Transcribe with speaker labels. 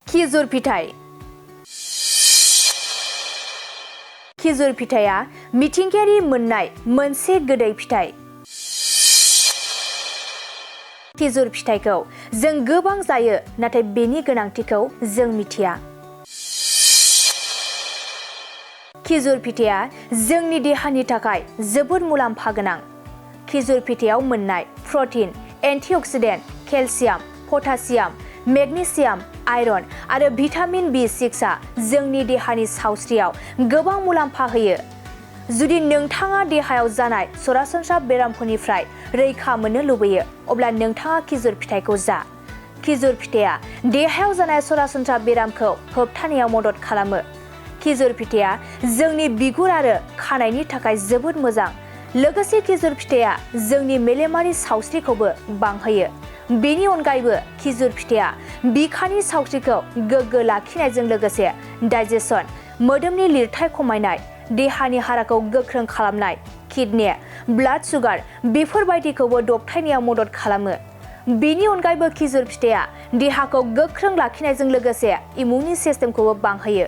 Speaker 1: खिजुर फिथाइ। खिजुर फिथाइया मिथिंगायारि मोननाय मोनसे गोदै फिथाइ। खिजुर फिथाइखौ जों गोबां जायो, नाथाय बेनि गोनांथिखौ जों मिथिया। खिजुर फिथाइया जोंनि देहानि थाखाय जोबोद मुलाम्फा गोनां। खिजुर फिथाइयाव मोननाय प्रटिन, एन्टिअक्सिडेन्ट, केलसियाम, पटासियाम, मेगनेसियाम, आयरन आरो भिटामिन B6आ जोंनि देहानि सावस्रियाव गोबां मुलाम्फा होयो। जुदि नोंथाङा देहायाव जानाय सरासनस्रा बेरामफोरनिफ्राय रैखा मोननो लुबैयो, अब्ला नोंथाङा खिजुर फिथाइखौ जा। खिजुर फिथाइया देहायाव जानाय सरासनस्रा बेरामखौ होबथानायाव मदद खालामो। खिजुर फिथाइया जोंनि बिगुर आरो खानाइनि थाखाय जोबोद मोजां। लोगोसे खिजुर फिथाइया जोंनि मेलेमारि सावस्रिखौबो बांहोयो। बेनि अनगायैबो खिजुर फिथाइया बिखानि सावस्रिखौ गोग्गो लाखिनायजों लोगोसे डाइजेसन, मोदोमनि लिरथाय खमायनाय, देहानि हाराखौ गोख्रों खालामनाय, किडनि, ब्लाड सुगार बेफोरबायदिखौबो दबथायनायाव मदद खालामो। बेनि अनगायैबो खिजुर फिथाइया देहाखौ गोख्रों लाखिनायजों लोगोसे इमिउन सिस्टेमखौबो बांहोयो।